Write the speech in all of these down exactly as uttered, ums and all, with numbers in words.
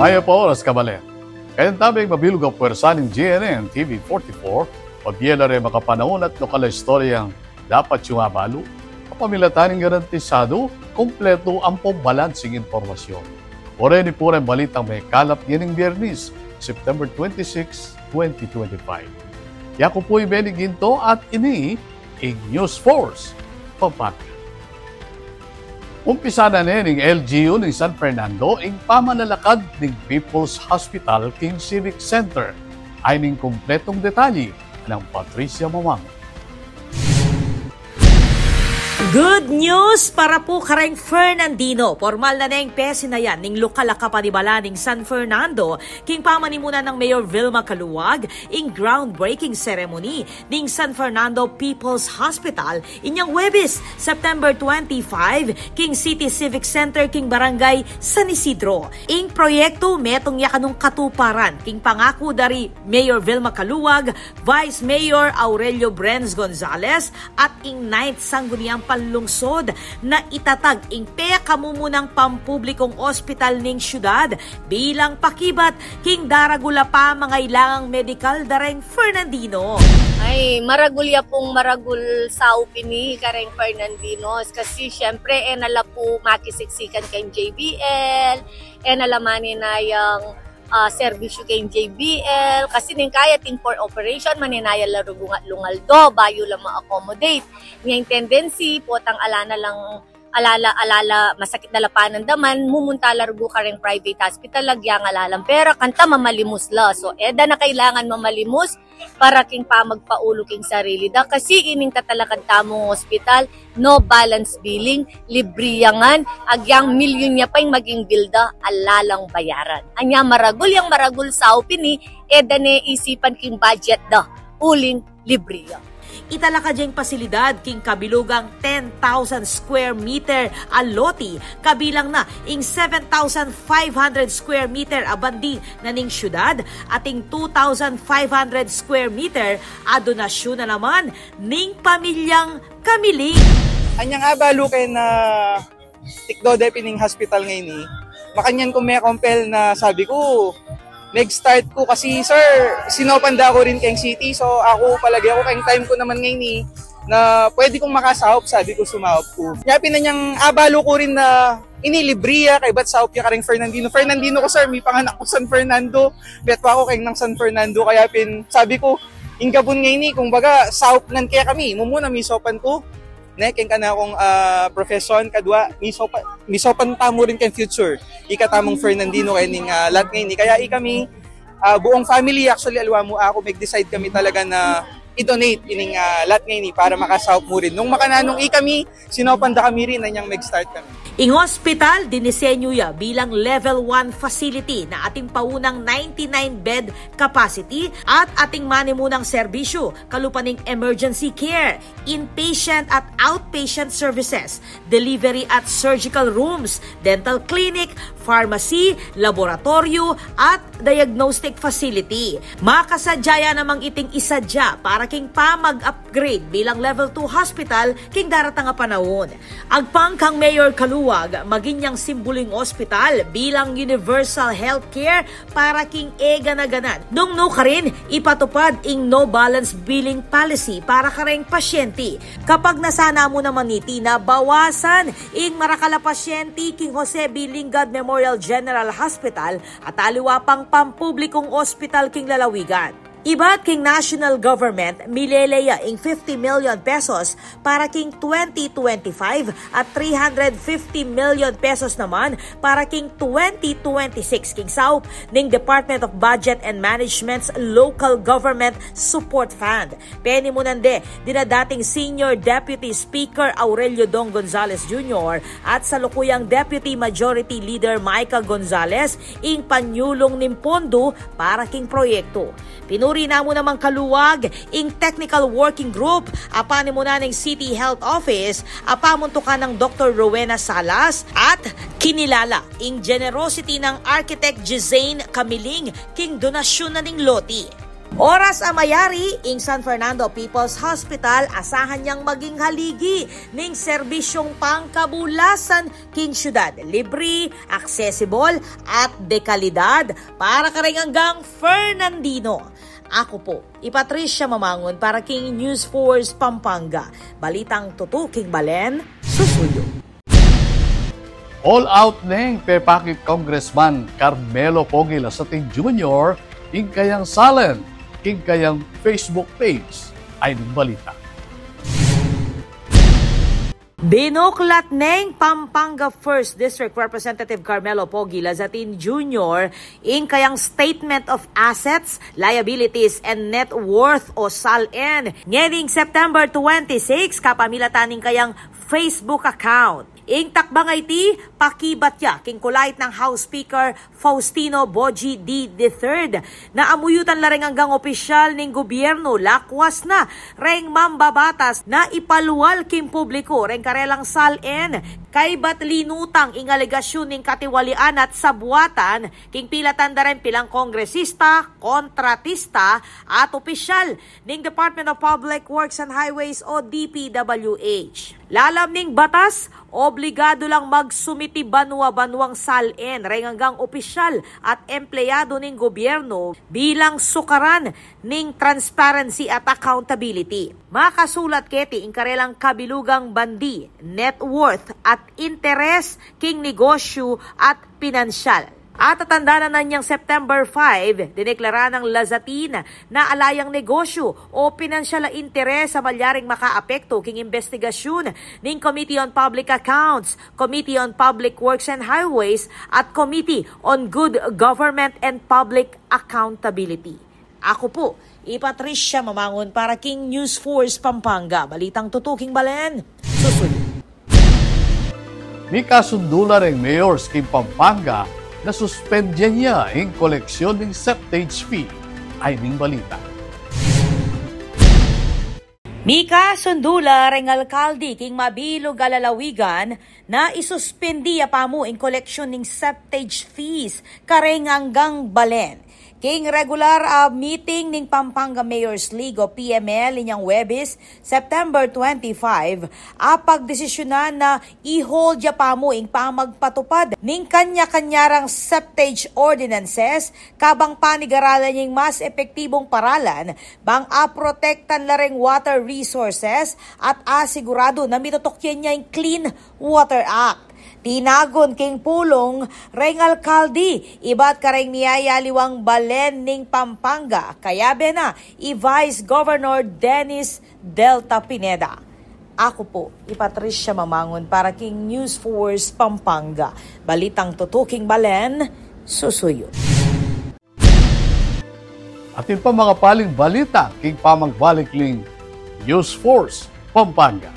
Mayap a oras, kabalen. Kayang tabing mabilug a pwersa ning G N N T V forty-four, pabie la reng makapanaun at lokal a istoryang dapat yung abalu. Kapamilatan ning garantisadu, kumpletu ampong balansing impormasyon. Ore ni pu reng balitang mekalap ngening Biyernes, September twenty-six, twenty twenty-five. Yaku pu i Benny Ginto at ini ing News Force Pampanga. Umpisa na ne ning L G U ning San Fernando ing pamalalakad ning People's Hospital king Civic Center. Ay ning kumpletong detalye nang Patricia Mamang. Good news para pu kareng Fernandino. Pormal na neng pesinayan ning lokal a kapanibalan ning San Fernando king pamanimunan nang Mayor Vilma Caluag ing groundbreaking ceremony ning San Fernando People's Hospital inyang Huwebes, September twenty-five, king City Civic Center king Barangay San Isidro. Ing proyektu metung ya kanung katuparan king pangaku da ri Mayor Vilma Caluag, Vice Mayor Aurelio Brenz Gonzales, at ing Ninth Sangguniang Panlungsod na itatag ing pekamumunang pampublikong ospital ning syudad bilang pakibat king daragul a pamangailangang medikal da reng Fernandino. Ay, maragul ya pung maragul saup ini kareng Fernandinos kasi siyempre, e na la pu makisiksikan keng J B L, e na la maninayang, ah, serbisyu keng J B L, kasi ning kaya ting for operation, maninaya la rugung atlung aldo bayu la ma-accommodate. Nya ing tendency, potang ala na lang, ala la, ala la, masakit na la panandaman, mumunta la rugu kareng private hospital, agyang ala lang pera, kanta mamalimus la. So, e da na kailangan mamalimus para king pamagpaulu king sarili da. Kasi ining tatalakad tamung ospital, no balance billing, libre ya ngan, agyang milyun ya pa ing maging bill da, ala lang bayaran. Anya maragul yang maragul saup ini, e da ne isipan king budget da, uling libre ya. Italakad ya ing pasilidad king kabilugang ten thousand square meter a lote, kabilang na ing seven thousand five hundred square meter a bandi na ning syudad at ing two thousand five hundred square meter a donasyun na naman ning pamilyang Camiling. Anyang abalu keng, ah, tikdo de pin ing hospital ngeni, makanyan ku me-compel na sabi ku, nag-start ku kasi, sir, sinaupan da ku rin keng city, so aku, palage ku keng time ku naman ngeni na pwede kung makasaup, sabi ku, sumaup ku. Kaya pin anyang abalu ku rin na ini libre ya, kaybat saup ya kareng Fernandino. Fernandino ku, sir, mipanganak ku San Fernando, betwa ku keng nang San Fernando, kaya pin sabi ku, ing gabun ngeni, kumbaga, saup ngan kekami, mumuna misaupan ku ne keng kanakung, ah, profession, kadwa, misaupan, misaupan tamu rin keng future ika tamung Fernandino kening, ah, lot ngeni. Kaya ikami, ah, buong family, actually, aliwa mu aku, meg-decide kami talaga na i-donate ining, ah, lot ngeni para makasaup mu rin. Nung makananu ikami, sinaupan da kami rin anyang meg-start kami. Ing hospital, dinisenyu ya bilang level one facility na atin paunang ninety-nine bed capacity at atin manimunang serbisyu, kalupa ning emergency care, inpatient at outpatient services, delivery at surgical rooms, dental clinic, pharmacy, laboratoryo, at diagnostic facility. Makasadya ya namang iting isadya para king pamag-upgrade bilang level two hospital king daratang a panaun. Agpang kang Mayor Caluag, maging yang simbulu ing ospital bilang universal healthcare para king e gana-ganan. Nung nukarin, ipatupad ing no balance billing policy para kareng pasyente. Kapag nasana mu naman iti na bawasan ing marakal a pasyente king Jose B. Lingad Memorial General Hospital at aliwa pang pampublikung ospital king lalawigan. Ibat king national government, milele ya ing fifty million pesos para king twenty twenty-five at three hundred fifty million pesos naman para king twenty twenty-six king saup ning Department of Budget and Management's Local Government Support Fund. Penimunan de dina dating Senior Deputy Speaker Aurelio Dong Gonzales Junior at salukuyang Deputy Majority Leader Micah Gonzales ing panyulung ning pondo para king proyektu. Pinuri na mu namang Caluag ing Technical Working Group a panimunan ning City Health Office a pamuntukan nang Doktor Rowena Salas at kinilala ing generosity nang Architect Gisane Camiling king donasyun na ning lote. Oras a mayari, ing San Fernando People's Hospital asahan yang maging haligi ning serbisyung pangkabulasan king syudad. Libri, aksesibol, at dekalidad para kareng anggang Fernandino. Aku pu i Patricia Mamangun para king News Force Pampanga. Balitang tutu king balen, susuyu. All out neng pepakit Congressman Carmelo Pogi Lazatin Junior ing kayang salen king kayang Facebook page. Ay ning balita. Binuklat neng Pampanga First District Representative Carmelo Pogi Lazatin Junior ing kayang Statement of Assets, Liabilities, and Net Worth o salen ngening September twenty-six kapamilatan ning kayang Facebook account. Ing takbang a iti pakibat ya king kulait nang House Speaker Faustino Boji D the third na amuyutan la reng anggang opisyal ning gobyernu lakwas na reng mambabatas na ipalual king publiku reng karelang salen kaybat linutang ing alegasyun ning katiwalian at sabuatan king pilatan da reng pilang kongresista, kontratista, at opisyal ning Department of Public Works and Highways o D P W H. Lalam ning batas, obligadu lang magsumiti banua-banuang salen reng anggang opisyal at empleyadu ning gobyernu bilang sukaran ning transparency at accountability. Makasulat keti ing karelang kabilugang bandi, net worth, at interes king negosyu at pinansyal. At tatandanan na niyang September five, dineklara nang Lazatin na ala yang negosyu o pinansyal a interes a malyaring makaapekto king imbestigasyun ning Committee on Public Accounts, Committee on Public Works and Highways, at Committee on Good Government and Public Accountability. Aku pu i Patricia Mamangun para king News Force Pampanga. Balitang tutu king balen, susuyu. Mikasundu la reng mayors king Pampanga na suspendyan ya ing koleksyon ning septage fee. Ay ning balita. Mikasundu la reng alkalde king mabilug a lalawigan na isuspendi ya pamu ing koleksyon ning septage fees kareng anggang balen. King regular a meeting ning Pampanga Mayors League o P M L inyang Huwebes, September twenty-five, apagdesisyunan na i-hold ya pamu ing pamagpatupad ning kanya-kanya rang septage ordinances kabang panigaralan ing mas epektibung paralan bang aprotektan la reng water resources at asiguradu na mitutukian ya ing Clean Water Act. Tinagun king pulung reng alkalde ibat kareng miyayaliwang balen ning Pampanga, kayabe na i Vice Governor Dennis Delta Pineda. Aku pu i Patricia Mamangun para king News Force Pampanga. Balitang tutu king balen, susuyu. Atin pa makapaling balita king pamagbalik ling News Force Pampanga.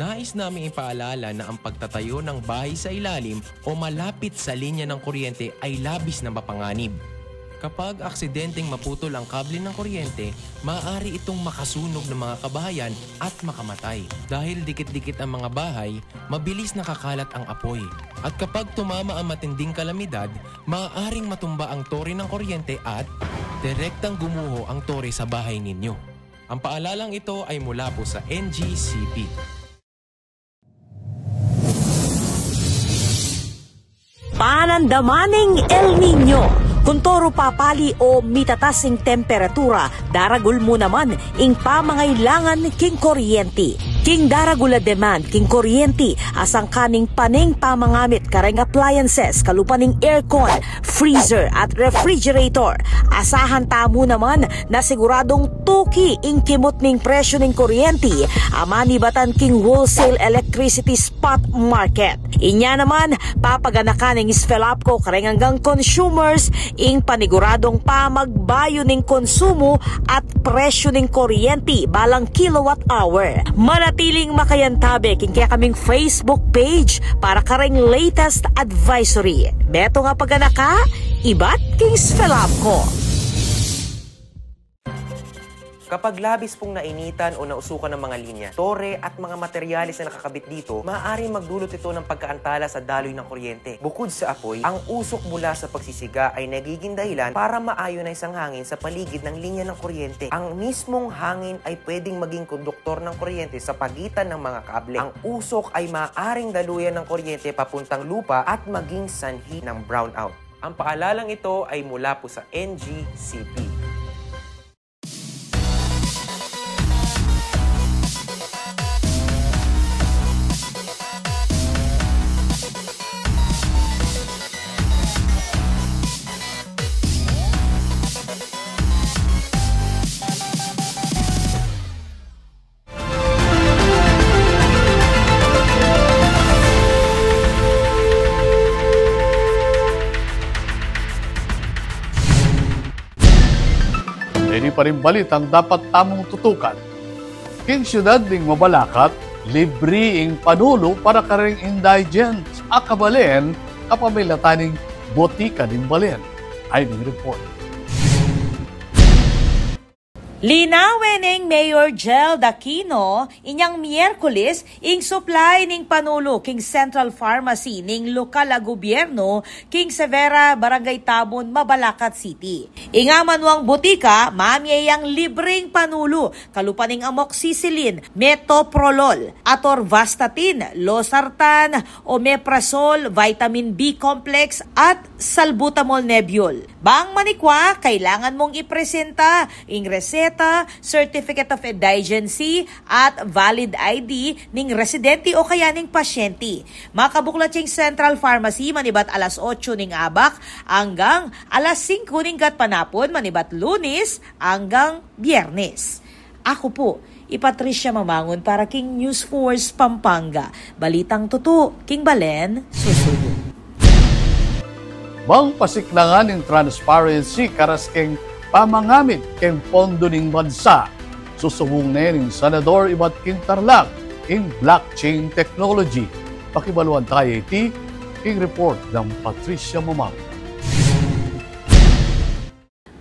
Nais naming ipaalala na ang pagtatayo ng bahay sa ilalim o malapit sa linya ng kuryente ay labis na mapanganib. Kapag aksidenteng maputol ang kable ng kuryente, maaari itong makasunog ng mga kabahayan at makamatay. Dahil dikit-dikit ang mga bahay, mabilis nakakalat ang apoy. At kapag tumama ang matinding kalamidad, maaaring matumba ang tore ng kuryente at direktang gumuho ang tore sa bahay ninyo. Ang paalalang ito ay mula po sa N G C P. Panandaman ning El Niño. Kuntoru papali o mitatas ing temperatura, daragul mu naman ing pamangailangan king kuryenti. King daragul a demand king kuryenti, asangka ning paneng pamangamit kareng appliances, kalupa ning aircon, freezer at refrigerator. Asahan tamu naman na siguradung tuki ing kimut ning presyu ning kuryenti a manibatan king wholesale electricity spot market. Inya naman, papaganakan ning SFELAPCO kareng anggang consumers ing paniguradung pamagbayu ning konsumu at presyu ning kuryenti balang kilowatt hour. Manatiling makayantabe king kekaming Facebook page para kareng latest advisory. Metung a paganaka, ibat king SFELAPCO. Kapag labis pong nainitan o nausukan ang mga linya, tore at mga materyales na nakakabit dito, maaaring magdulot ito ng pagkaantala sa daloy ng kuryente. Bukod sa apoy, ang usok mula sa pagsisiga ay nagiging dahilan para ma-ionize ang hangin sa paligid ng linya ng kuryente. Ang mismong hangin ay pwedeng maging konduktor ng kuryente sa pagitan ng mga kable. Ang usok ay maaaring daluyan ng kuryente papuntang lupa at maging sanhi ng brownout. Ang paalalang ito ay mula po sa N G C P. Ini pa ring balitang dapat tamung tutukan. King siyudad ning Mabalacat, libre ing panulu para kareng indigent a kabalen kapamilatan ning botika ning balen. Ay ning report. Linawen neng Mayor Jel Aquino inyang Miyerkules ing supply ning panulu king Central Pharmacy ning lokal a gubyernu king Severa, Barangay Tabon, Mabalacat City. Ing amanuang botika mamie yang libreng panulu kalupa ning amoxicillin, metoprolol, atorvastatin, losartan, omeprazole, vitamin B complex, at salbutamol nebule. Bang manikwa, kailangan mong ipresenta ing reseta, certificate of indigency, at valid I D ning residente o kaya ning pasyente. Makabuklat yang Central Pharmacy manibat alas otso ning abak anggang alas singko ning gatpanapun manibat Lunes anggang Biyernes. Aku pu i Patricia Mamangun para king News Force Pampanga. Balitang tutu king balen, susuyu. Bang pasiklangan ing transparency karas keng pamangamit keng pondo ning bansa. Susubung ne ning Senador ibat king Tarlac ing blockchain technology. Pakibaluan tayu iti king report nang Patricia Mamangun.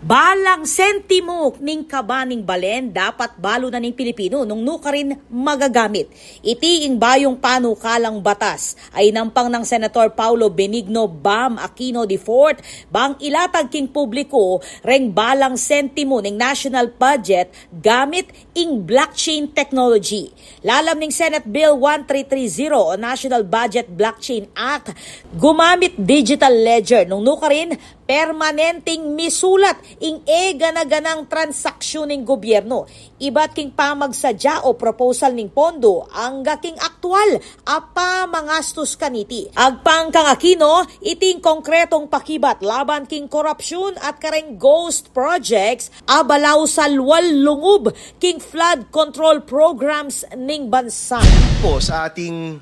Balang sentimu ning kaba ning balen dapat balu na ning Pilipinu nung nukarin magagamit. Iti ing bayung panukalang batas a inampang nang Senator Paolo Benigno Bam Aquino the fourth bang ilatag king publiku reng balang sentimu ning national budget gamit ing blockchain technology. Lalam ning Senate Bill one three three zero o National Budget Blockchain Act, gumamit digital ledger nung nukarin permanenteng misulat ing e gana-ganang transaksyon ning gobyerno, ibat king pamagsadya o proposal ning pondo, angga king aktual a pamangastus kaniti. Agpang kang Aquino, iti ing konkretong pakibat laban king korapsyon at kareng ghost projects a balaw salwal lungub king flood control programs ning bansa. Po sa ating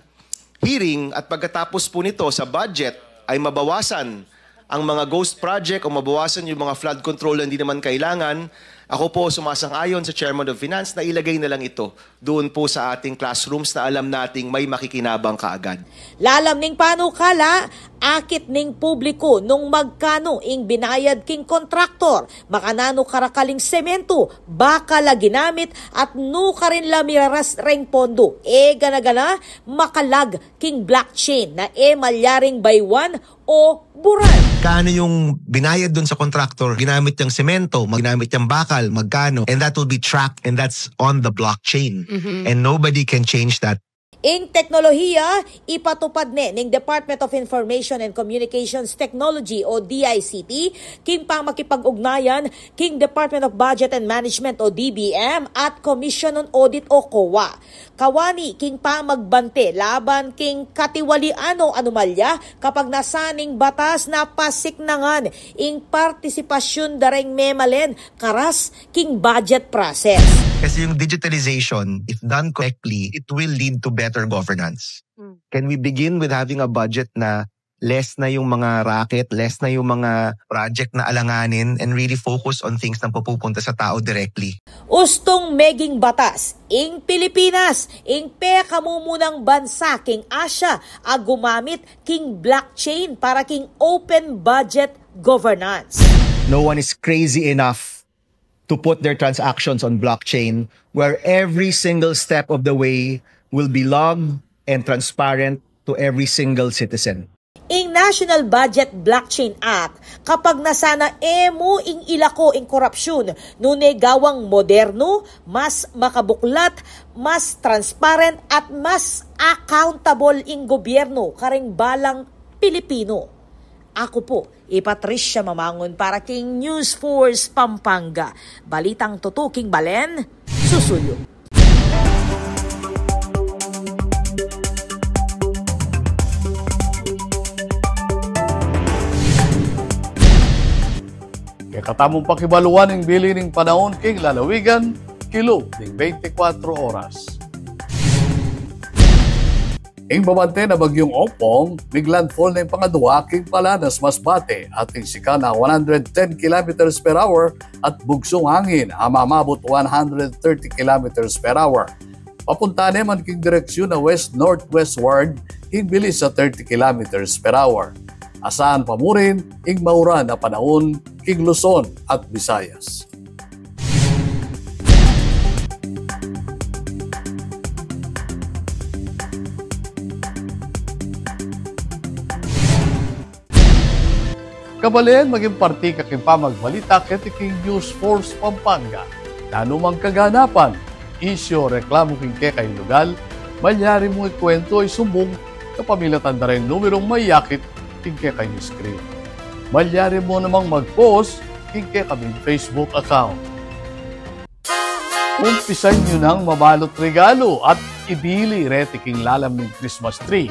hearing at pagkatapos po nito sa budget ay mabawasan ang mga ghost project o mabawasan yung mga flood control na hindi naman kailangan, Ako po, sumasang-ayon sa Chairman of Finance na ilagay na lang ito doon po sa ating classrooms na alam nating may makikinabang kaagad. Lalam ning panukala, akit ning publiku nung magkanu ing binayad king kontraktor, makananu karakal ing semento, bakal a ginamit, at nukarin la miraras reng pondo. E gana-gana, makalag king blockchain na e malyaring baywan o buran. Kanu yung binayad dun sa contractor, ginamit yang semento, ginamit yang bakal, magkano, and that will be tracked, and that's on the blockchain. And nobody can change that. Ing teknolohiya, ipatupad ne ning Department of Information and Communications Technology o D I C T, king pamakipag-ugnayan king Department of Budget and Management o D B M at Commission on Audit o COA. Kawani king pamagbante laban king katiwalian o anomalya kapag nasaning batas na pasiknangan ing partisipasyun da reng memalen karas king budget process. Kasi yung digitalization, if done correctly, it will lead to better governance. Can we begin with having a budget na less na yung mga racket, less na yung mga project na alanganin, and really focus on things na mapupunta sa tao directly? Ustung meging batas ing Pilipinas, ing pekamumunang bansa king Asia a gumamit king blockchain para king open budget governance. No one is crazy enough to put their transactions on blockchain where every single step of the way will be logged and transparent to every single citizen. Ing National Budget Blockchain Act, kapag nasana e mu ing ilako ing korapsyun, nune gawang modernu, mas makabuklat, mas transparent, at mas accountable ing gobyernu kareng balang Pilipino. Aku pu, i Patricia Mamangun para king News Force Pampanga. Balitang tutu king balen, susuyu. Kekatamung pakibaluan ing bili ning panaun king lalawigan, kilub ning bente kwatro oras. Ing babante na Bagyung Opong, mig-landfall na ing pangadua king Palanas, Masbate, at ing sikan na one hundred ten kilometers per hour at bugsung angin a mamabut one hundred thirty kilometers per hour. Papunta ne man king direksyun na west-northwestward ing bilis a thirty kilometers per hour. Asahan pa mu rin ing mauran a panaun king Luzon at Visayas. Kabalen, maging parti ka king pamagbalita keti king News Force Pampanga. Nanu mang kaganapan, isyu o reklamu king kekayung lugal, malyari mung ikuwentu o isumbung kapamilatan da reng numerung mayakit king kekayung screen. Malyari mu namang mag-post king kekaming Facebook account. Umpisan yu nang mabalot regalu at ibili reti king lalam ning Christmas tree.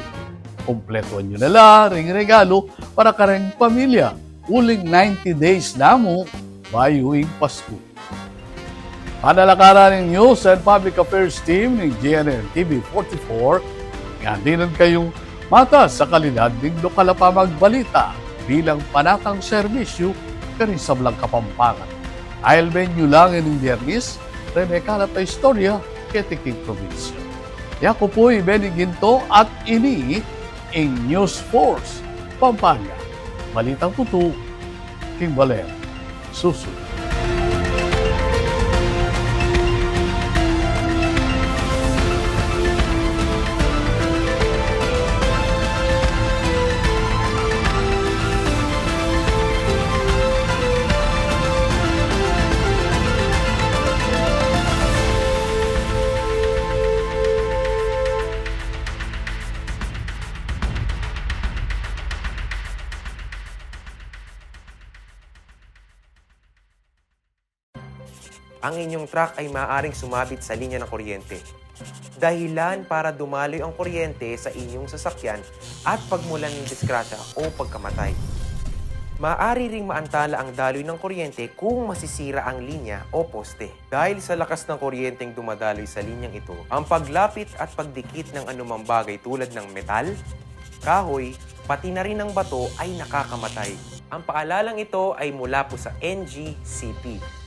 Kumpletuan yu na la ring regalu para kareng pamilya uling ninety days na mu bayu ing Pasku. Panalakaran ning News and Public Affairs Team ning G N N T V forty-four, ngadinan kayung matas a kalidad ning lokal a pamagbalita bilang panatang serbisyu karing sablang Kapampangan. Ailben yu lang ining Biyernes, reng mekalat a istorya keti king probinsya. Yaku pu i Benny Ginto at ini ing News Force Pampanga. Balitang tutu king balen, susu. Ang inyong truck ay maaaring sumabit sa linya ng kuryente. Dahilan para dumaloy ang kuryente sa inyong sasakyan at pagmulan ng disgrasya o pagkamatay. Maaari ring maantala ang daloy ng kuryente kung masisira ang linya o poste. Dahil sa lakas ng kuryenteng dumadaloy sa linyang ito, ang paglapit at pagdikit ng anumang bagay tulad ng metal, kahoy, pati na rin ang bato ay nakakamatay. Ang paalalang ito ay mula po sa N G C P.